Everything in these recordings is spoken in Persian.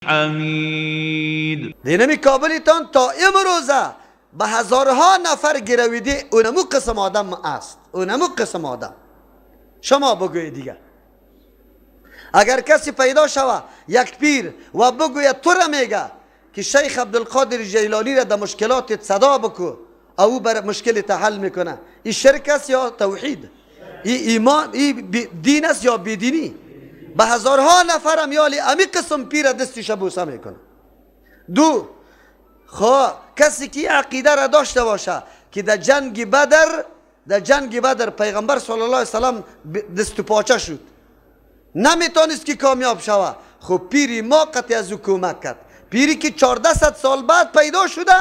حمید. دینمی کابلتان تا امروزه به هزارها نفر گرویده، اونمو قسم آدم است، اونمو قسم آدم. شما بگوید دیگه اگر کسی پیدا شوه یک پیر و بگوید تو را میگه که شیخ عبدالقادر جیلانی را در مشکلات صدا بکو، او بر مشکل حل میکنه، این شرک است یا توحید؟ این ایمان، این دین است یا بیدینی؟ به هزارها نفرم یالی امی قسم پیر دستش بوسه میکنه. دو، خب کسی که عقیده را داشته باشه که در جنگ بدر، در جنگ بدر پیغمبر صلی الله علیه وسلم دست و پاچه شد، نمیتونست که کامیاب شوه، خب پیری ما قطعی از او کمک کرد. پیری که 1400 سال بعد پیدا شده،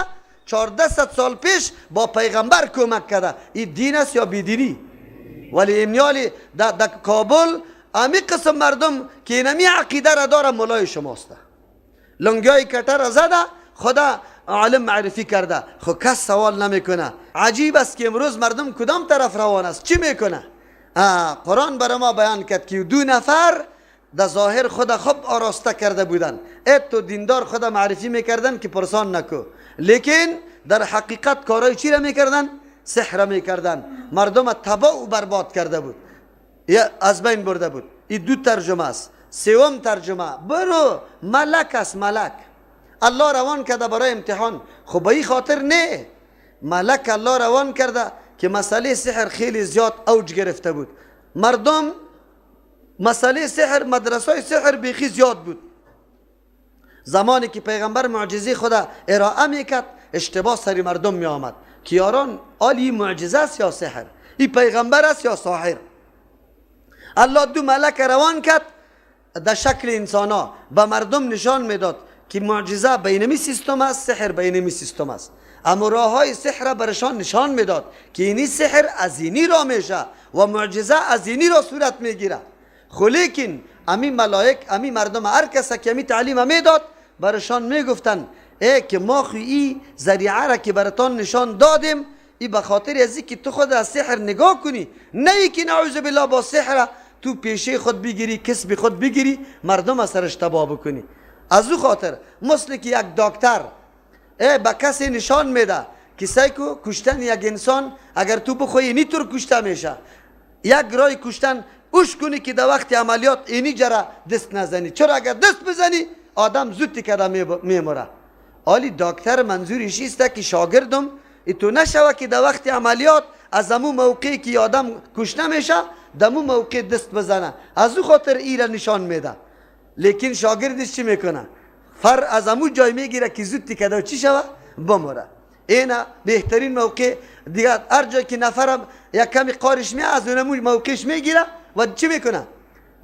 1400 سال پیش با پیغمبر کمک کرده، این دین است یا بیدینی؟ ولی امیالی در کابل امی قسم مردم که اینمی عقیده را داره ملای شماست، لنگای کته را زده، خدا عالم معرفی کرده، خب کس سوال نمیکنه. عجیب است که امروز مردم کدام طرف روان است، چی میکنه؟ قرآن برای ما بیان کرد که دو نفر در ظاهر خود خوب آراسته کرده بودن، ات تو دیندار خود معرفی میکردن که پرسان نکو، لیکن در حقیقت کارای چی را میکردن؟ سحر میکردن، مردم تباه و برباد کرده بود، یا از بین برده بود. این دو ترجمه است. سوم ترجمه، برو ملک است، ملک الله روان کرده برای امتحان. خب به این خاطر نه، ملک الله روان کرده که مسئله سحر خیلی زیاد اوج گرفته بود، مردم مسئله سحر، مدرسه سحر بیخی زیاد بود. زمانی که پیغمبر معجزه خدا ارائه میکرد، اشتباه سری مردم می آمد که یاران آلی معجزه است یا سحر، این پیغمبر است یا ساحر. الله دو ملک روان کرد در شکل انسان ها، به مردم نشان میداد که معجزه بینمی سیستم است، سحر بینمی سیستم است. اما راه های سحر برشان نشان میداد که اینی سحر از اینی را میشه و معجزه از اینی را صورت میگیره. خو لیکن امی ملائک، امی مردم، هر کس که امی تعلیم میداد برشان میگفتن ای که ما خو ای ذریعه را که براتان نشان دادیم، ای به خاطر از که تو خود از سحر نگاه کنی، نه ای که نعوذ بالله با سحر تو پیشه خود بگیری، کسب خود بگیری، مردم از سرش تباه بکنی. از او خاطر مثل که یک دکتر ای به کسی نشان میده که سعی کو کشتن یک انسان اگر تو بخوای اینی طور کشته میشه، یک رای کشتن اوش کنی که در وقت عملیات اینی جرا دست نزنی، چرا اگر دست بزنی آدم زود کده میمره. آلی دکتر منظورش است که شاگردم ای تو نشوه که در وقت عملیات از امو موقعی که آدم کشته میشه دمو موقع دست بزنه، از او خاطر ای را نشان میده. لیکن شاگردش چی میکنه؟ فر از امو جای میگیره که زود کده چی شوه؟ بمره. اینا بهترین موقع دیگه، هر جای که نفرم یک کمی قارش می از اونمو موقعش میگیره و چی میکنه؟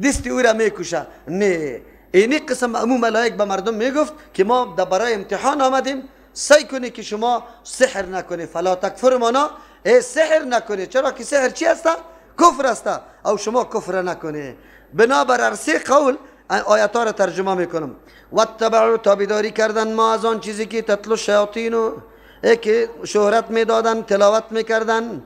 دست او را میکشه. نه، اینی قسم امو ملائک به مردم میگفت که ما برای امتحان آمدیم، سعی کنی که شما سحر نکنی، فلا تکفر مانا ای سحر نکنی، چرا که سحر چی است؟ کفر است، او شما کفر نکنی. بنابر هر سه قول آیات را ترجمه میکنم. واتبعوا تابعداری کردن ما از آن چیزی که تتلو الشیاطین ای که شهرت میدادن، تلاوت میکردن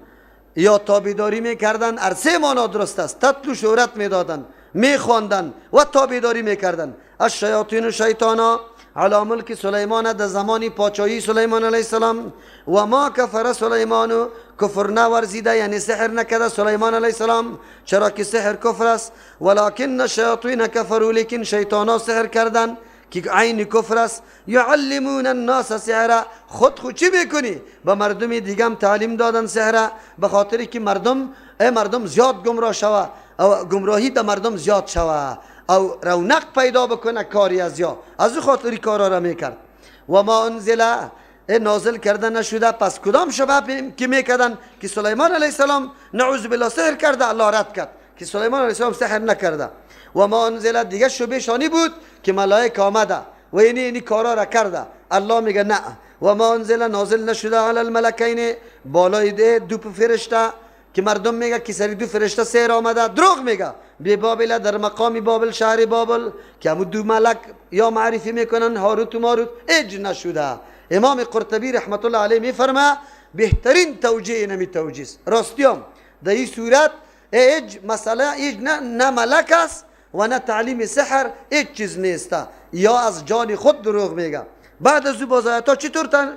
یا تابعداری میکردن، هر سه مانا درست است. تتلو شهرت میدادن، میخواندن و تابعداری میکردن. الشیاطین شیطانا علی ملک سلیمان در زمان پادشاهی سلیمان علیه السلام. و ما کفر سلیمان کفر نورزیده، یعنی سحر نکرده سلیمان علیه السلام، چرا که سحر کفر است. ولکن الشیاطین کفروا لیکن شیطانا سحر کردن که عین کفر است. یعلمون الناس سحر، خود خود چی میکنی؟ به مردم دیگه هم تعلیم دادن سحر، به خاطر که مردم ای مردم زیاد گمراه شوه، او گمراهی در مردم زیاد شوه، او رونق پیدا بکنه کاری از یا، از او خاطری کارا را میکرد. و ما انزل نازل کرده نشده. پس کدام شبه که میکردن که سلیمان علیه السلام نعوذ بالله سحر کرده، الله رد کرد که سلیمان علیه السلام سحر نکرده. و ما انزل دیگه شبه شانی بود که ملائک آمده و اینی کارا را کرده، الله میگه نه. و ما انزل نازل نشده علی الملکین بالای دو فرشته که مردم میگه که سری دو فرشته سحر آمده، دروغ میگه. به بابل در مقام بابل شهر بابل که همون دو ملک یا معرفی میکنن هاروت و ماروت، اج نشده. امام قرطبی رحمت الله علیه میفرما بهترین توجیه نمی توجیه است. راستیام در این صورت اج مسئله اج نه ملک است و نه تعلیم سحر، هیچ چیز نیست. یا از جان خود دروغ میگه. بعد از او باز آیات چطور تن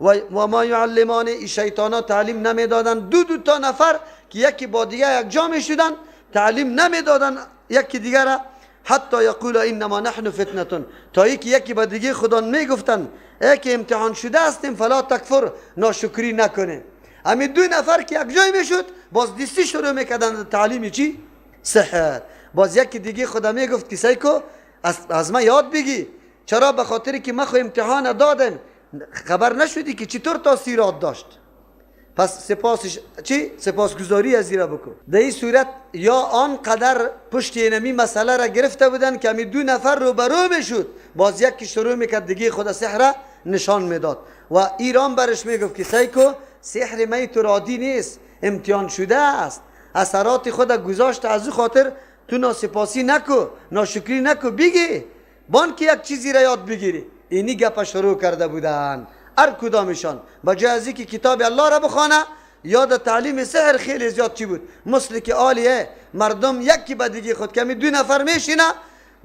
و ما یعلمان، ای شیطانا تعلیم نمیدادن. دو دو تا نفر که یکی با دیگه یک جا میشدن تعلیم نمیدادن یکی دیگه را، حتی یقول انما نحن فتنه، تا یکی یکی با دیگه خدا میگفتن ای که امتحان شده هستیم فلا تکفر، ناشکری نکنه. همین دو نفر که یک جای میشد باز دستی شروع میکردن تعلیم چی؟ سحر. باز یکی دیگه خدا میگفت که سیکو از من یاد بگی، چرا؟ به خاطر که من خو امتحان دادم، خبر نشدی که چطور تاثیرات داشت. پس سپاسش چی؟ سپاسگزاری از زیرا بکن. در این صورت یا آنقدر پشت اینمی مسئله را گرفته بودن که همین دو نفر روبرو میشد، باز یکی شروع میکرد دیگه خود سحر نشان میداد و ایران برش میگفت که سیکو سحر می تو رادی نیست، امتحان شده است، اثرات خود گذاشت، از او خاطر تو ناسپاسی نکو، ناشکری نکو، بگی بان که یک چیزی را یاد بگیری. اینی گپ شروع کرده بودن هر کدامشان، با جای از اینکه کتاب الله را بخوانه یاد تعلیم سحر خیلی زیاد چی بود، مثل که عالیه مردم یکی به دیگه خود کمی دو نفر میشینه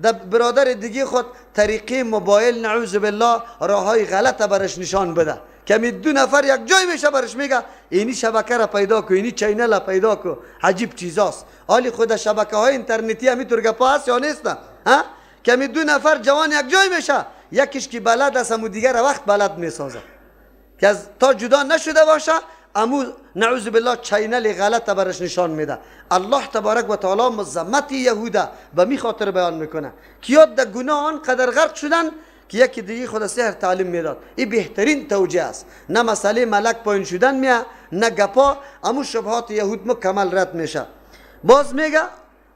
در برادر دیگه خود طریقه موبایل نعوذ بالله راههای غلط برش نشان بده، کمی دو نفر یک جای میشه برش میگه اینی شبکه را پیدا کو، اینی channel را پیدا کو. عجیب چیزاست. حالی خود شبکه های اینترنتی همی گپا هست یا نیست؟ ها کمی دو نفر جوان یک جای میشه، یکیش که بلد است امو دیگر وقت بلد میسازه که از تا جدا نشده باشه امو نعوذ بالله channel غلط برش نشان میده. الله تبارک و تعالی مذمت یهوده به می خاطر بیان میکنه که یاد در گناه آنقدر غرق شدن که یکی دیگه خود سحر تعلیم میداد. این بهترین توجیه است. نه مسئله ملک پایین شدن میه، نه گپا، امو شبهات یهود مکمل رد میشه. باز میگه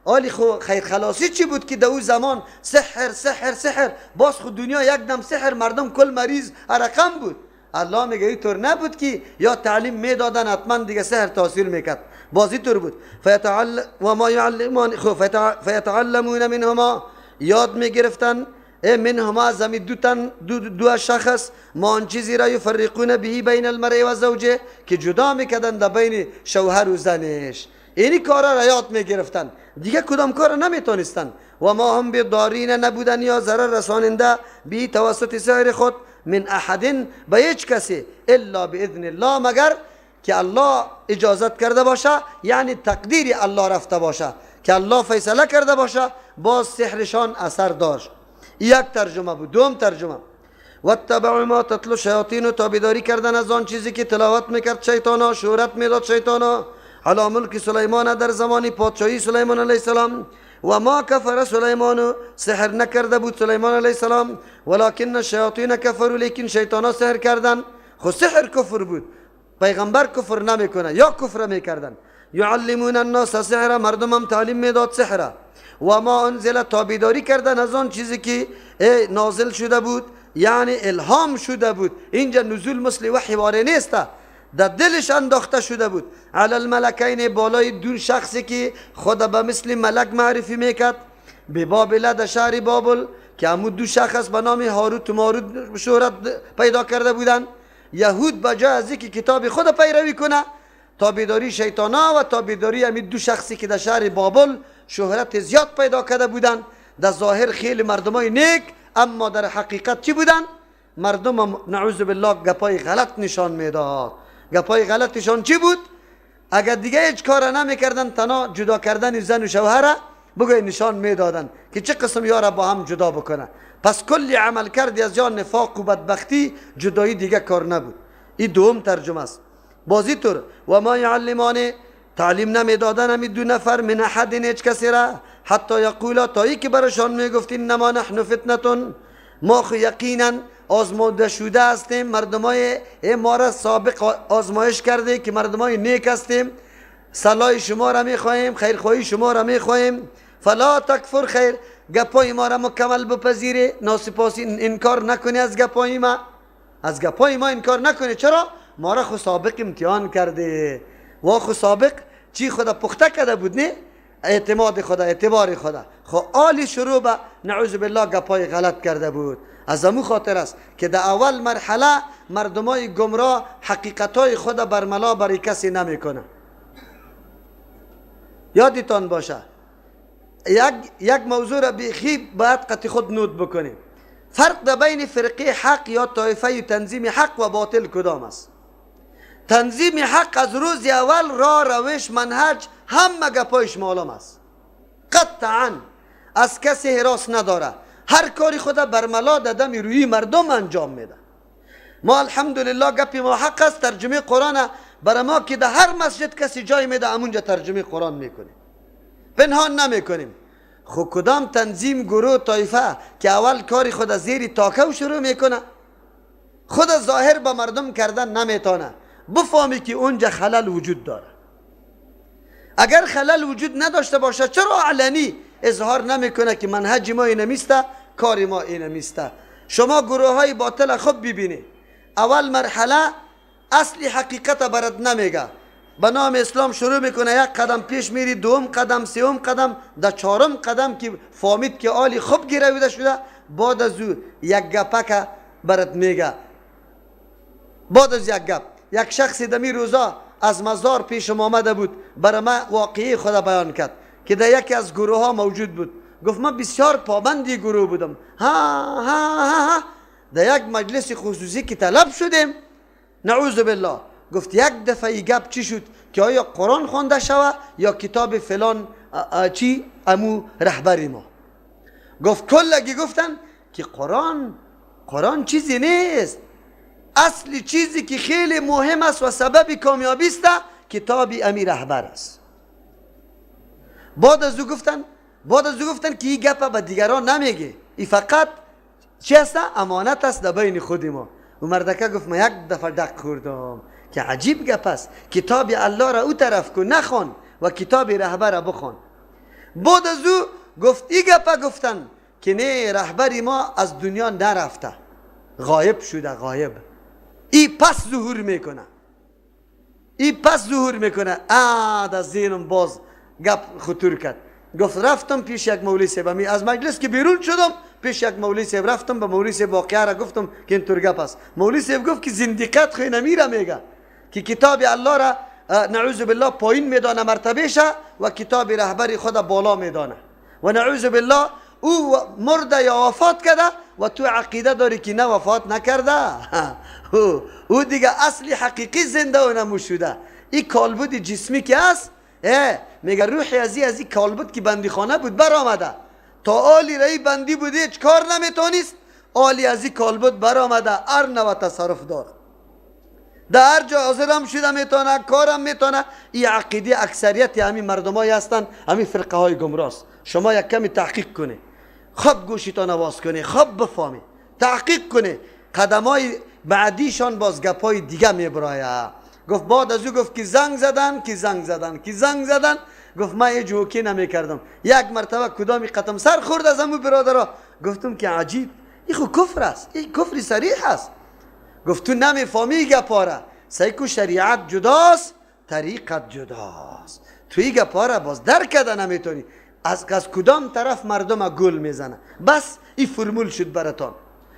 آلی خو خیر خلاصی چی بود که در او زمان سحر سحر سحر، باز خود دنیا یک دم سحر، مردم کل مریض رقم بود. الله میگه اینطور نبود که یا تعلیم میدادن حتما دیگه سحر تاثیر میکرد، باز اینطور بود. و ما یعلمان خو فیتعلمون منهما، یاد میگرفتن منهما از دو تن دو شخص، ما آن چیزی را یفرقون به بین المرء و زوجه، که جدا میکردن در بین شوهر و زنش. اینی کارا را یاد میگرفتن، دیگه کدام کار نمیتونستن. و ما هم بضارین نبودن یا ضرر رساننده بی توسط سحر خود من احد، به هیچ کسی، الا باذن الله، مگر که الله اجازت کرده باشه، یعنی تقدیر الله رفته باشه، که الله فیصله کرده باشه، باز سحرشان اثر داشت. یک ترجمه بود. دوم ترجمه واتبعوا ما تتلو الشیاطین، و تابعداری کردن از آن چیزی که تلاوت میکرد شیطانا، شهرت میداد شیطانا، علی ملک سلیمان، در زمان پادشاهی سلیمان علیه السلام. و ما کفر سلیمان، سحر نکرده بود سلیمان علیه السلام، ولکن الشیاطین کفروا، لیکن شیطانا سحر کردن. خو سحر کفر بود، پیغمبر کفر نمیکنه یا کفر میکردن. یعلمون الناس سحر، مردم هم تعلیم میداد سحر. و ما انزل، تابعداری کردن از آن چیزی که نازل شده بود، یعنی الهام شده بود. اینجا نزول مثل وحی واره نیست، در دلش انداخته شده بود. علی الملکین، بالای دو شخصی که خدا به مثل ملک معرفی میکرد، به بابل، در شهر بابل، که همون دو شخص به نام هاروت و ماروت شهرت پیدا کرده بودن. یهود به جای از اینکه کتاب خود پیروی کنه، تابعداری شیطانا و تابعداری همین دو شخصی که در شهر بابل شهرت زیاد پیدا کرده بودن، در ظاهر خیلی مردمای نیک، اما در حقیقت چی بودن؟ مردم نعوذ بالله گپای غلط نشان میداد. گپای غلطشان چی بود؟ اگر دیگه هیچ کار نمیکردن، تنها جدا کردن زن و شوهر بگوی نشان میدادن که چه قسم یارا با هم جدا بکنه. پس کلی عمل کردی از یا نفاق و بدبختی، جدایی دیگه کار نبود. این دوم ترجمه است. بازی طور و ما یعلمان، تعلیم نمیدادن همی دو نفر، من احد، هیچ کسی را، حتی یقولا، تا ای که برشان میگفتین نما نحن فتنتون، ما خو یقینا آزموده شده هستیم، مردمای ما را سابق آزمایش کرده که مردمای نیک هستیم، صلاح شما را میخواهیم، خیرخواهی شما را میخواهیم، فلا تکفر خیر، گپای ما را مکمل بپذیری، ناسپاسی انکار نکنی از گپای ما، از گپای ما انکار نکنی. چرا؟ ما را خو سابق امتحان کرده و خو سابق چی خدا پخته کرده بود، نه اعتماد خدا، اعتبار خدا، خو آلی شروع به نعوذ بالله گپای غلط کرده بود. از امو خاطر است که در اول مرحله مردمای گمراه حقیقتای خدا برملا برای کسی نمیکنه. یادتان باشه یک موضوع را بیخی باید قطع خود نوت بکنیم. فرق در بین فرقه حق یا طایفه تنظیم حق و باطل کدام است؟ تنظیم حق از روز اول را، روش، منهج همه گپایش معلوم است، قطعا از کسی حراس نداره، هر کاری خود برملا دادم روی مردم انجام میده. ما الحمدلله گپی ما حق است، ترجمه قرآن برای ما که در هر مسجد کسی جای میده همونجا ترجمه قرآن میکنیم، پنهان نمیکنیم. خو کدام تنظیم، گروه، طایفه که اول کاری خود از زیر تاکه شروع میکنه، خود ظاهر به مردم کردن نمیتونه، بفهمی که اونجا خلل وجود داره. اگر خلل وجود نداشته باشه چرا علنی اظهار نمیکنه که منهج ما اینمیسته، کار ما اینمیسته؟ شما گروه های باطل خوب ببینید، اول مرحله اصلی حقیقت برات نمیگه، به نام اسلام شروع میکنه، یک قدم پیش میری، دوم قدم، سوم قدم، در چهارم قدم که فهمید که آلی خوب گرویده شده، بعد از او یک گپک برات میگه. بعد از یک گپ، یک شخصی دمی روزا از مزار پیشم آمده بود، برای من واقعی خود بیان کرد که در یکی از گروه ها موجود بود. گفت من بسیار پابندی گروه بودم، ها ها ها ها، در یک مجلس خصوصی که طلب شدیم، نعوذ بالله، گفت یک دفعه گپ چی شد که آیا قرآن خوانده شوه یا کتاب فلان چی امو رهبری ما. گفت کلگی گفتن که قرآن چیزی نیست، اصل چیزی که خیلی مهم است و سبب کامیابی است کتاب امی رهبر است. بعد از او گفتن که این گپ به دیگران نمیگه، این فقط چی است؟ امانت است در بین خود ما. و مردکه گفت من یک دفعه دق خوردم که عجیب گپ است، کتاب الله را او طرف کن نخوان و کتاب رهبر را بخوان. بعد از او گفت این گپ گفتن که نه، رهبر ما از دنیا نرفته، غایب شده، غایب. ای پس ظهور میکنه، ای پس ظهور میکنه. از ذهنم باز گپ خطور کرد. گفت رفتم پیش یک مولوی صاحب، از مجلس که بیرون شدم پیش یک مولوی صاحب رفتم، به مولوی صاحب واقعه را گفتم که اینطور گپ است. مولوی صاحب گفت که زندیقت خو نمیره، میگه که کتاب الله را نعوذ بالله پایین میدانه مرتبهشه و کتاب رهبری خود بالا میدانه و نعوذ بالله او مرده یا وفات کرده و تو عقیده داری که نه وفات نکرده، او دیگه اصلی حقیقی زنده و نمو شده. این کالبد جسمی که است، میگه روحی از این کالبد که بندی خانه بود برآمده، تا آلی رای بندی بوده هیچ کار نمیتونست، آلی از این کالبد برآمده، هر نوع تصرف داره، در هر جا حاضرم شده میتونه، کارم میتونه. این عقیده اکثریت همین مردمایی هستن، همین فرقه های گمراست. شما یک کمی تحقیق کنه، خب گوشتان باز کنه، خب بفهمی، تحقیق کنه، قدمای بعدیشان باز گپای دیگه میبرایه. گفت بعد از او گفت که زنگ زدن، که زنگ زدن، که زنگ زدن. گفت من هیچ وکی نمیکردم، یک مرتبه کدامی قدم سر خورد از امو برادرها، گفتم که عجیب، این خو کفر است، این کفر صریح است. گفت تو نمیفهمی گپاره، سیکو شریعت جداست، طریقت جداست، تو این گپاره باز درک کرده نمیتونی، از کدام طرف مردم گل میزنه. بس این فرمول شد براتان.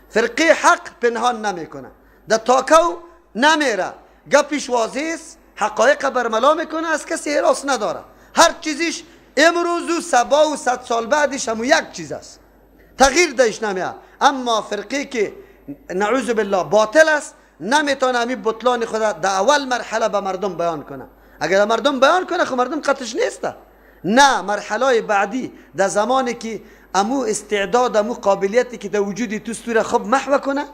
فرقه حق پنهان نمیکنه، در تاکو نمیره، گپش واضح است، حقایق برملا میکنه، از کسی حراس نداره. هر چیزیش امروز و سبا و 100 سال بعدش همون یک چیز است، تغییر دهش نمیاد. اما فرقه که نعوذ بالله باطل است، نمیتونه همین بطلان خود در اول مرحله به مردم بیان کنه. اگر مردم بیان کنه خب مردم قطش نیست. نه، مرحله بعدی در زمانی که امو استعداد، امو قابلیتی که در وجود تو را خب محو کنه،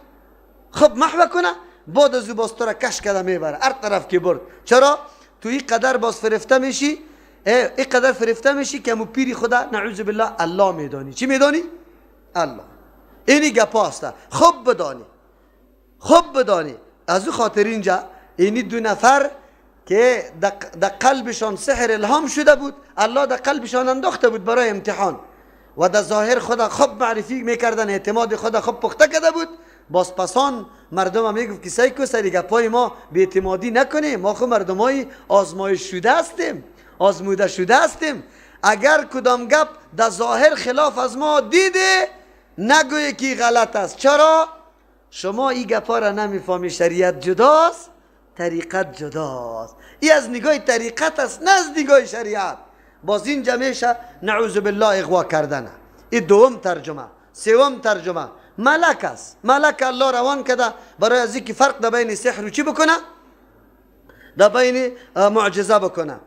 خب محو کنه، بعد از او باز تو را کش کرده میبره هر طرف که برد. چرا؟ تو این قدر باز فرفته میشی، این قدر فرفته میشی که امو پیری خدا نعوذ بالله الله میدانی. چی میدانی؟ الله. اینی گپا است، خب بدانی، خب بدانی. از او خاطر اینجا اینی دو نفر که در قلبشان سحر الهام شده بود، الله در قلبشان انداخته بود برای امتحان و در ظاهر خدا خب معرفی میکردن، اعتماد خدا خب پخته کرده بود. باز پسان مردم هم میگفت که سعی کو سری گپای ما بی اعتمادی نکنیم، ما خب مردمای آزمایش شده هستیم، آزموده شده هستیم. اگر کدام گپ در ظاهر خلاف از ما دیده نگوی که غلط است. چرا؟ شما این گپا را نمیفهمی، شریعت جداست، طریقت جداست. این از نگاه طریقت است، نه از نگاه شریعت. باز اینجا میشه نعوذ بالله اغوا کردنه. این دوم ترجمه. سوم ترجمه، ملک است. ملک الله روان کده برای از اینکه فرق در بین سحر و چی بکنه؟ در بین معجزه بکنه.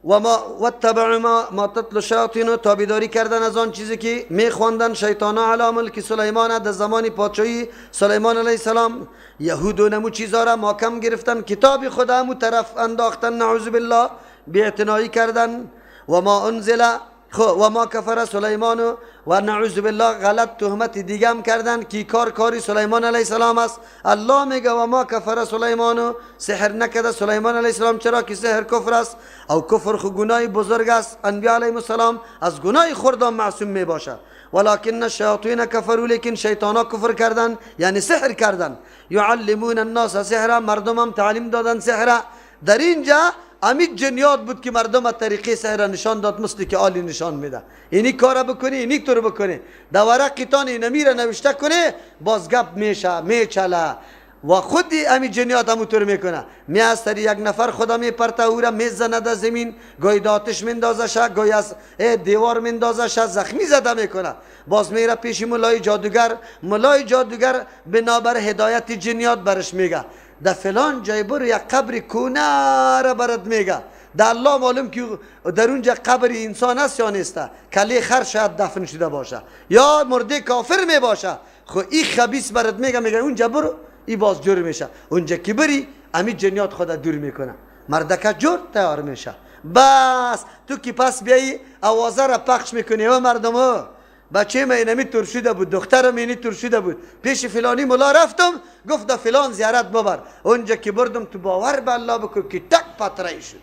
و ما واتبعوا ما تتلو الشیاطین، تابعداری کردن از آن چیزی که میخواندن شیطانا علی ملک سلیمان، در زمان پادشاهی سلیمان علیه السلام. یهود و نمو چیزا را محکم گرفتن، کتاب خدا همو طرف انداختن، نعوذ بالله، بی‌اعتنایی کردن. و ما انزل و ما کفر سلیمان و نعوذ بالله غلط تهمت دیگه هم کردن که کار کاری سلیمان علیه السلام است. الله میگه و ما کفر سلیمان، سحر نکرده سلیمان علیه السلام، چرا که سحر کفر است او کفر خو گناه بزرگ است. انبیاء علیهم السلام از گناه خردان معصوم می باشه. ولكن الشیاطین کفروا، لیکن شیطانا کفر کردن، یعنی سحر کردن. یعلمون الناس سحر، مردم هم تعلیم دادن سحر. در اینجا امید جنیات بود که مردم طریقه سحر نشان داد، مثل که آلی نشان میده، اینی کارا بکنی، اینی طور بکنی، در ورقتان اینمی را نوشته کنی، باز گپ میشه میچله. و خودی امی جنیات همو طور میکنه، می از سر یک نفر خدا میپرته، او را میزنه در زمین، گاهی در آتش میندازه شه، گاهی از دیوار میندازه شه، زخمی زده میکنه. باز میره پیش ملای جادوگر، ملای جادوگر بنابر هدایت جنیات برش میگه در فلان جای برو یک قبر کونه را برات میگه. در الله معلوم که در اونجا قبر انسان است یا نیست، کلی خر شاید دفن شده باشه یا مرده کافر می باشه. خو این خبیث برات میگه، میگه اونجا برو، ای باز جور میشه. اونجا که بری امی جنیات خدا دور میکنه، مردکه جور تیار میشه. بس تو که پس بیایی آوازه را پخش میکنی و مردم بچه من اینمی تور شده بود، دخترم اینی تور شده بود، پیش فلانی ملا رفتم گفت دا فلان زیارت ببر. اونجا که بردم تو باور به الله بکن که تک پترای شد.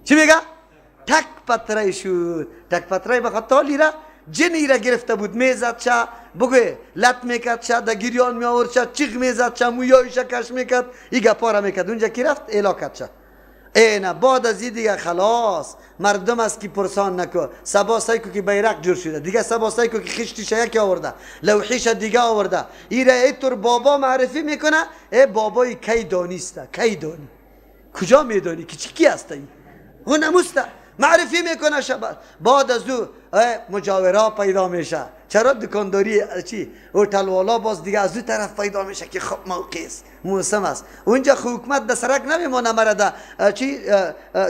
چی میگه؟ تک پترای شد. تک پترای بخاطر را جنی را گرفته بود، میزد چه بگوی لط میکرد چه، در گریان می آورد چه، چیغ میزد چه، مویایش کش میکرد، این گپا را میکرد. اونجا که رفت اعلا کرد چه. اینه بعد از این دیگه خلاص مردم از کی پرسان نکو. سبا سایکو که بیرق جور شده دیگه، سبا سایکو که خشتیش یکی آورده، لوحیش دیگه آورده، ایره ایتور بابا معرفی میکنه. ای بابای کی دانیسته، کی دانی، کجا میدانی که چی کی هسته؟ ای اون معرفی میکنه. شب بعد از او مجاورا پیدا میشه. چرا دکانداری چی هتل والا باز دیگه از او طرف پیدا میشه که خب موقع است، موسم است. اونجا حکومت در سرک نمیمانه مرده چی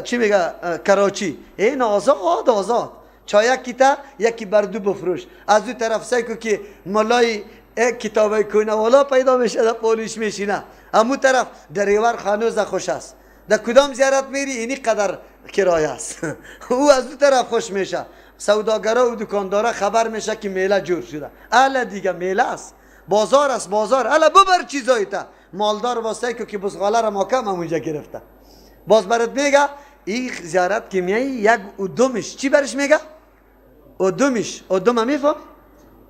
چی میگه کراچی، این آزاد آزاد چای کیتا یکی بر دو بفروش. از او طرف سایکو که ملای کتابای کونه والا پیدا میشه، در پولیش میشینه. امو طرف دریور خانوز خوش است، در کدام زیارت میری اینی قدر کرایه است. او از دو طرف خوش میشه. سوداگرا و دکاندارا خبر میشه که میله جور شده. الا دیگه میله است، بازار است، بازار. الا ببر چیزایی تا مالدار واسه که بزغاله را محکم اونجا گرفته. باز برات میگه این زیارت که میایی یک ادمش چی برش میگه؟ ادمش. ادم میفهم؟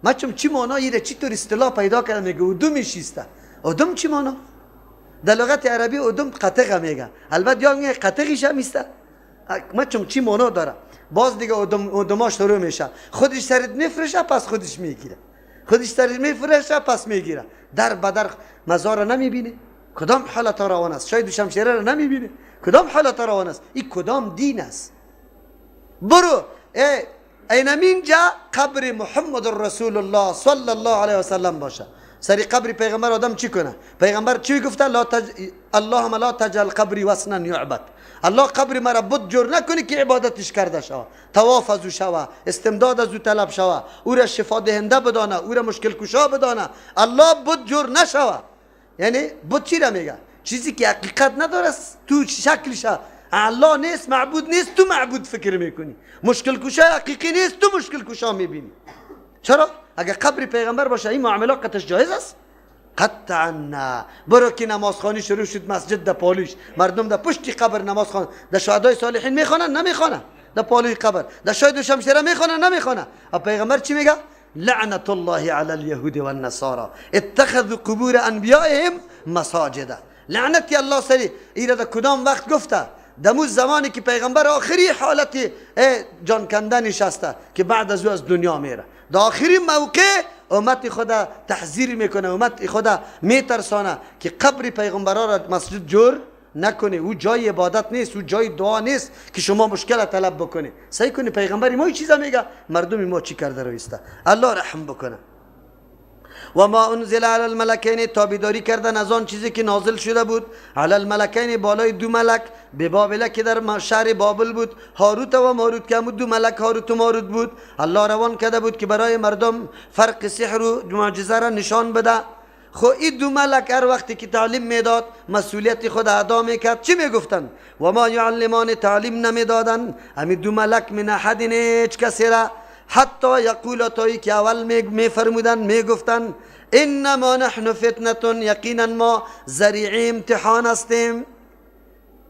ما چون چی معنا ایره چی طور اصطلاح پیدا کرده میگه ادمش است. ادم چی معنا؟ در لغت عربی ادم قطغه میگه. البته یا میگه قطغیش هم است. ما چون چی معنا داره؟ باز دیگه ادماش شروع میشه. خودش سرت میفرشه پس خودش میگیره. خودش سرت میفرشه پس میگیره. در بدر مزار را نمیبینه. کدام حالت روان است؟ شاید شمشیره را نمیبینه. کدام حالت روان است؟ این کدام دین است؟ برو اینمینجا قبر محمد رسول الله صلی الله علیه و سلم باشه. سری قبر پیغمبر آدم چی کنه؟ پیغمبر چی گفته؟ لا اللهم لا تجعل قبری وثنا یعبد. الله قبر مرا بت جور نکنی که عبادتش کرده شوه، طواف از او شوه، استمداد از او طلب شوه، او را شفا دهنده بدانه، او را مشکل کشا بدانه. الله بت جور نشوه. یعنی بت چی را میگه؟ چیزی که حقیقت نداره، تو شکلش الله نیست، معبود نیست، تو معبود فکر میکنی. مشکل کشا حقیقی نیست، تو مشکل کشا میبینی. چرا؟ اگر قبر پیغمبر باشه این معامله قطعش جایز است؟ قطعا نه. برو که نمازخوانی شروع شد مسجد در پالوش، مردم در پشت قبر نماز خوان، در شهدای صالحین میخوانن نمیخوانن، در پالوی قبر، در شاید شمشیره میخوانن نمیخوانن. پیغمبر چی میگه؟ لعنت الله علی اليهود والنصارى اتخذوا قبور انبیائهم مساجدا. لعنتی الله سری ایره در کدام وقت گفته؟ دمو زمانی که پیغمبر آخری حالت جان کندن نشسته که بعد از او از دنیا میره، در آخری موقع امت خدا تحذیر میکنه، امت خدا میترسانه که قبر پیغمبرا را مسجد جور نکنه. او جای عبادت نیست، او جای دعا نیست که شما مشکل طلب بکنه. سعی کنی پیغمبر ما چیزا میگه، مردم ما چی کرده رویسته. الله رحم بکنه. و ما انزل علی الملکین، تابعداری کردن از آن چیزی که نازل شده بود، علی الملکین بالای دو ملک، به بابل که در شهر بابل بود، هاروت و ماروت که دو ملک هاروت و ماروت بود. الله روان کرده بود که برای مردم فرق سحر و معجزه را نشان بده. خو این دو ملک هر وقتی که تعلیم میداد مسئولیت خود ادا میکرد. چی میگفتن؟ و ما یعلمان، تعلیم نمیدادن همین دو ملک من احد، هیچ کسی را، حتی یقول، تایی که اول میفرمودن میگفتن انما نحن فتنه، یقینا ما ذریعه امتحان هستیم،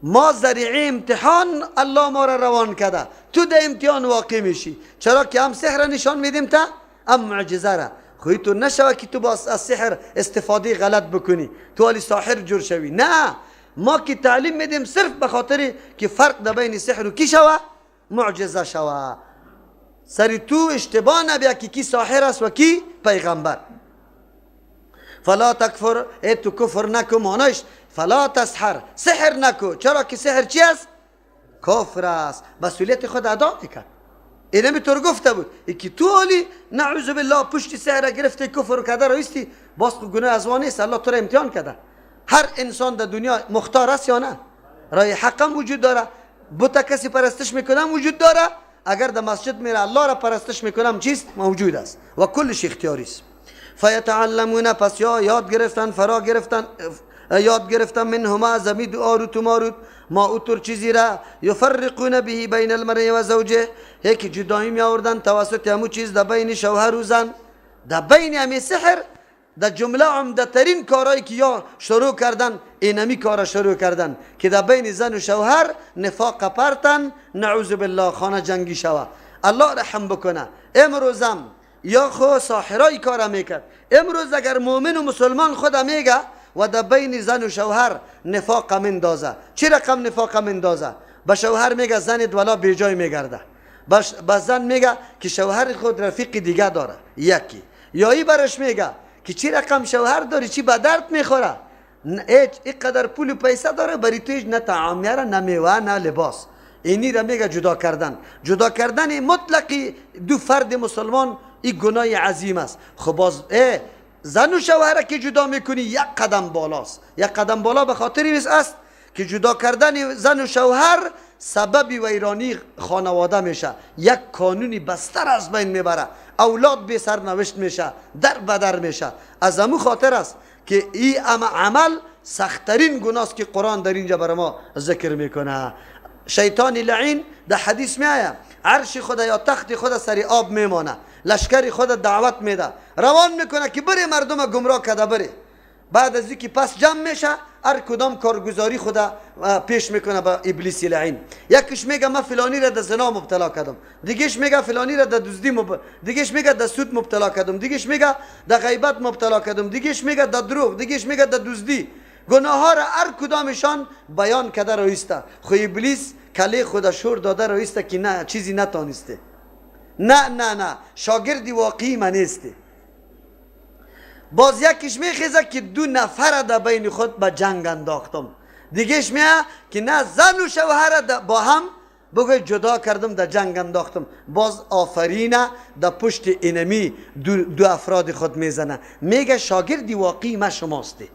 ما ذریعه امتحان الله ما را روان کرده، تو در امتحان واقع میشی. چرا که هم سحر نشان میدیم تا هم معجزه را. خوی تو نشوه که تو با از سحر استفاده غلط بکنی، تو علی ساحر جور شوی. نه، ما که تعلیم میدیم صرف به خاطر که فرق در بین سحر و کی شوه؟ معجزه شوه. سری تو اشتباه نبیا که کی ساحر است و کی پیغمبر. فلا تکفر، ای تو کفر نکو، معنیش فلا تسحر، سحر نکو. چرا که سحر چی است؟ کفر است. مسئولیت خود ادا میکرد. اینمی طور گفته بود ای که تو علی نعوذ بالله پشت سحر گرفته کفر کرده رایستی، باز گناه از وان نیست، الله تو را امتحان کرده. هر انسان در دنیا مختار است یا نه؟ رای حق هم وجود داره، بت کسی پرستش میکنم وجود داره، اگر در مسجد میره الله را پرستش میکنم چیست؟ موجود است و کلش اختیاری است. فیتعلمون، پس یا یاد گرفتن، فرا گرفتن، یاد گرفتن منهما از امی هاروت و ماروت، ما اوتر چیزی را یفرقون به بین المرء و زوجه، یکی جدایی می آوردن توسط همو چیز در بین شوهر و زن، در بین همی سحر. در جمله عمده ترین کارهایی که یا شروع کردن اینمی کارا شروع کردن که در بین زن و شوهر نفاق پرتن، نعوذ بالله خانه جنگی شوه. الله رحم بکنه. امروزم یا خو ساحرای کارا میکرد، امروز اگر مؤمن و مسلمان خود میگه و در بین زن و شوهر نفاق مندازه. چی رقم نفاق مندازه؟ به شوهر میگه زن دولا بیجای میگرده، به زن میگه که شوهر خود رفیق دیگه داره یکی، یا ای برش میگه که چی رقم شوهر داری، چی به درد میخوره، هیچ اینقدر پول و پیسه داره بری تو هیچ نه طعام میاره نه میوه نه لباس. اینی را میگه جدا کردن. جدا کردن مطلقی دو فرد مسلمان این گناه عظیم است. خب باز زن و شوهر که جدا میکنی یک قدم بالاست، یک قدم بالا به خاطر است که جدا کردن زن و شوهر سبب ویرانی خانواده میشه، یک کانونی بستر از بین میبره، اولاد بی سرنوشت میشه، در بدر میشه. از امو خاطر است که این عمل سختترین گناه است که قرآن در اینجا بر ما ذکر میکنه. شیطان لعین در حدیث میآید عرش خدا یا تخت خدا سر آب میمانه، لشکر خود دعوت میده، روان میکنه که بره مردم گمراه کرده بره. بعد از اینکه پس جمع میشه هر کدام کارگزاری خدا پیش میکنه به ابلیس لعین. یکیش میگه من فلانی را در زنا مبتلا کردم، دیگهش میگه فلانی را در دزدی دیگهش میگه در سود مبتلا کردم، دیگهش میگه در غیبت مبتلا کردم، دیگهش میگه در دروغ، دیگهش میگه در دزدی. گناه ها را هر کدامشان بیان کرده رایسته. خو ابلیس کله خدا شور داده رایسته که نه چیزی نتانسته، نه نه نه شاگردی واقعی من نیستی. باز یکیش میخیزه که دو نفر در بین خود به جنگ انداختم، دیگهش میه که نه زن و شوهر با هم بگوی جدا کردم در جنگ انداختم. باز آفرینه در پشت اینمی دو افراد خود میزنه، میگه شاگردی واقعی ما شماستی،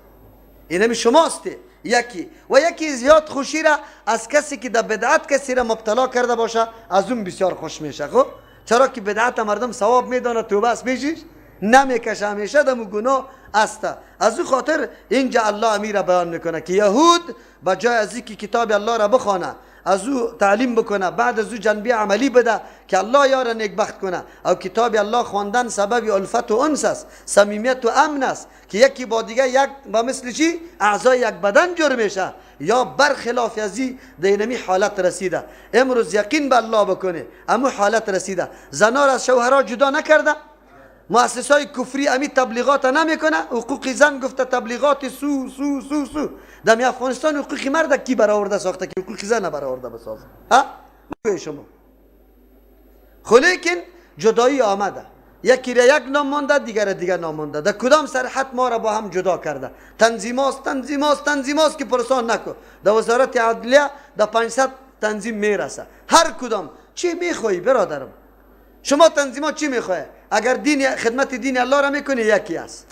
اینمی شماستی. یکی و یکی زیاد خوشی را از کسی که در بدعت کسی را مبتلا کرده باشه از اون بسیار خوش میشه. خب چرا که بدعت مردم ثواب میدانه، توبه است میشیش نمیکشه، همیشه دمو گناه است. از او خاطر اینجا الله امیر بیان میکنه که یهود با جای از اینکه کتاب الله را بخوانه، از او تعلیم بکنه، بعد از او جنبه عملی بده که الله یار نیکبخت کنه. او کتاب الله خواندن سبب الفت و انس است، صمیمیت و امن است که یکی با دیگه یک با مثل چی اعضای یک بدن جور میشه. یا برخلاف از این دینمی حالت رسیده. امروز یقین به الله بکنه امو حالت رسیده. زنا را از شوهرها جدا نکرده، مؤسسای کفری امی تبلیغات نمیکنه، حقوق زن گفته تبلیغات سو سو سو سو. در افغانستان حقوق مرد کی برآورده ساخته که حقوق زن برآورده بسازه؟ ها شما. خو لیکن جدایی آمده، یکی را یک نام مانده، دیگر دیگر نام مانده. در کدام سرحد ما را با هم جدا کرده؟ تنظیماست تنظیماست تنظیماست که پرسان نکو. در وزارت عدلیه در 500 تنظیم میرسه. هر کدام چی میخوایی برادرم؟ شما تنظیمات چی میخواه؟ اگر دین خدمت دین الله را میکنی یکی است،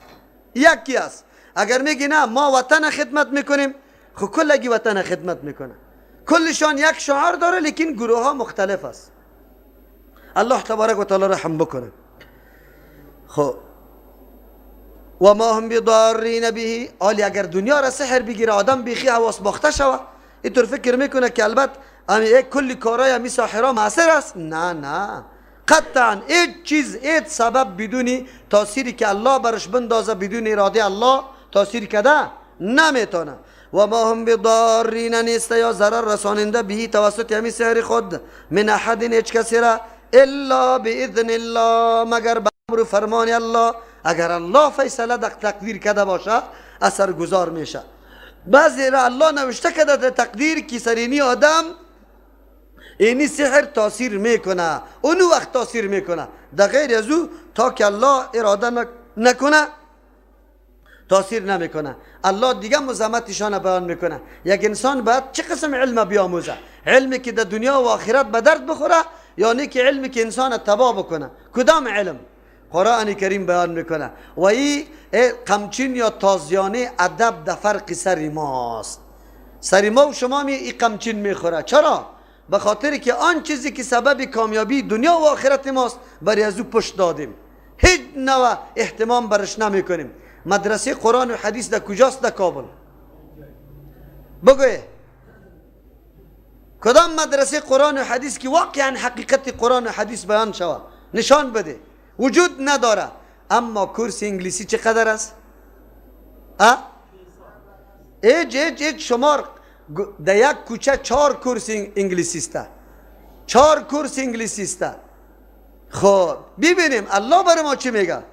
یکی است. اگر میگی نه ما وطن خدمت میکنیم، خب کلگی وطن خدمت میکنه، کلشان یک شعار داره، لیکن گروه ها مختلف است. الله تبارک و تعالی رحم بکنه. خب و ما هم بضارین به، آلی اگر دنیا را سحر بگیره آدم بیخی حواس باخته شوه، اینطور فکر میکنه که البته یک کلی کارای همی ساحرا مؤثر است. نه نه، قطعا هیچ چیز هیچ سبب بدون تاثیری که الله برش بندازه، بدون اراده الله تاثیر کده نمیتونه. و ما هم بضارین نیست یا ضرر رساننده به توسط همی سحر خود، من احد هیچ کسی را، الا باذن الله، مگر به امر فرمان الله. اگر الله فیصله در تقدیر کده باشه اثر گذار میشه. بعضی را الله نوشته کده در تقدیر که سرینی آدم اینی سحر تاثیر میکنه، اونو وقت تاثیر میکنه، در غیر از او تا که الله اراده نکنه تاثیر نمیکنه. الله دیگه مزامتشان بیان میکنه. یک انسان باید چه قسم علم بیاموزه؟ علمی که در دنیا و آخرت به درد بخوره، یا که علمی که انسان تباه بکنه؟ کدام علم؟ قرآن کریم بیان میکنه. و این قمچین یا تازیانه ادب در فرق سر ماست. سر ما و شما می این قمچین میخوره. چرا؟ به خاطر که آن چیزی که سبب کامیابی دنیا و آخرت ماست برای از او پشت دادیم، هیچ نوع اهتمام برش نمیکنیم. مدرسه قرآن و حدیث در کجاست؟ در کابل. بگوی کدام مدرسه قرآن و حدیث که واقعا حقیقت قرآن و حدیث بیان شود نشان بده؟ وجود نداره. اما کورس انگلیسی چقدر است؟ ایج ایج ایج شمار در یک کوچه 4 کورس انگلیسی است، 4 کورس انگلیسی است. خب ببینیم الله برای ما چی میگه.